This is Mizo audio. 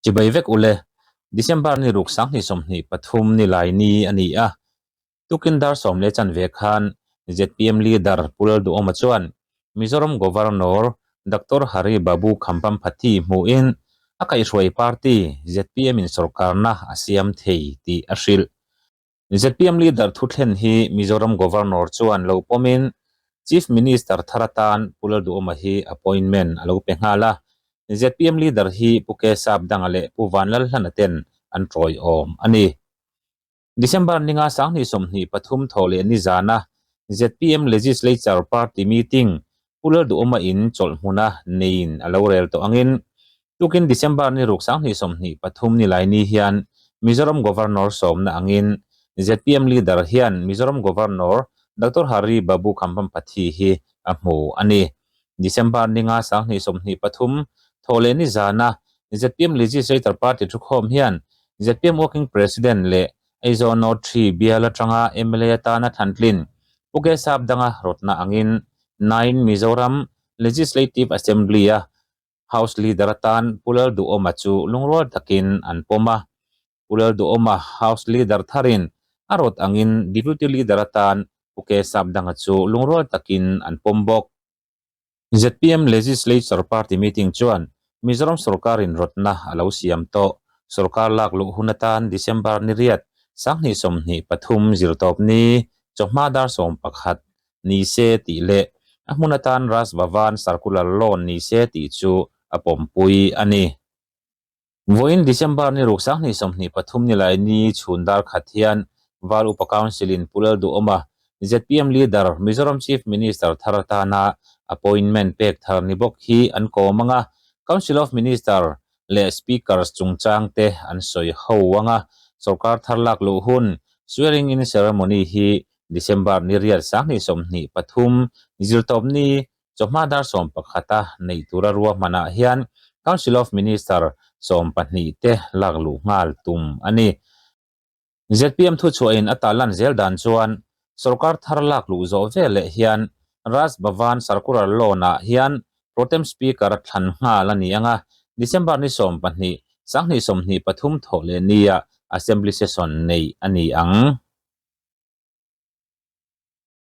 Chibai vek ule, December ni ruk 2023 ni lai ni a ni a. Tukin dar 10:15 khan zpm leader Pu Lalduhawma chuan Mizoram Governor Doctor Hari Babu Khampamphathi hmuhin a kaihhruai party zpm in sorkarna a siam thei tih a hrilh. Zpm leader thuthlen hi Mizoram Governor chuan lo pawmin Chief Minister thar atan Pu Lalduhawma hi appointment a lo pe nghal a. Zpm leader hi Pu Kesap Danga leh Pu Vanlalhlana ten an tawiawm a ni. December ninga 2023 thaw leh nizana zpm Legislature Party meeting Pu Lalduhawma in chawlh hmuna neiin a lo rel tawh angin Tukin December ni ruk 2023 ni lai ni hian Mizoram Governor sawmna angin zpm leader hian Mizoram Governor Doctor Hari Babu Khampamphathi hi a hmu a ni. December ninga 2023 thaw leh nizana zpm Legislature Party thukhawm hian zpm Working President leh Aizawl North 3 bial atanga mla atana thlantlin Pu Kesap Danga rawtna angin nine Mizoram Legislative Assembly-a House Leader atan Pu Lalduhawma chu lungrual takin an pawm a. Pu Lalduhawma House Leader tharin a rawt angin Deputy Leader atan Pu Kesap Danga chu lungrual takin an pawm bawk. Zpm Legislature Party meeting chuan Mizoram sorkarin rawtna a lo siam tawh. Sorkar lak luh hun atan December ni riat 2023 zirtawp ni chawhma dar 11 ni se tih leh a hmun atan Raj Bhavan Circular Lawn ni se tih chu a pawmpui a ni. Vawiin December ni ruk 2023 ni lai ni chhun dar khat hian Val Upa Council-in Pu Lalduhawma zpm Leader Mizoram Chief Minister thar atana appointment pek thar ni bawk hi an kawm ang a, Council of Minister leh Speakers chungchang te an sawi ho ang a, sorkar thar lak luh hun swearing-in ceremony hi December ni riat 2023 zirtawp ni chawhma dar 11 a neih tura ruahmanah hian Council of Minister 12 te lak luh nghal tum a ni. Zpm thuchhuahin a tarlan zel dan chuan sorkar thar lak luh zawh veleh hian Raj Bhavan Circular Lawn-ah hian Protem Speaker thlan nghal a ni ang a, December ni 12, 2023 thawh leh nia Assembly Session neih a ni ang.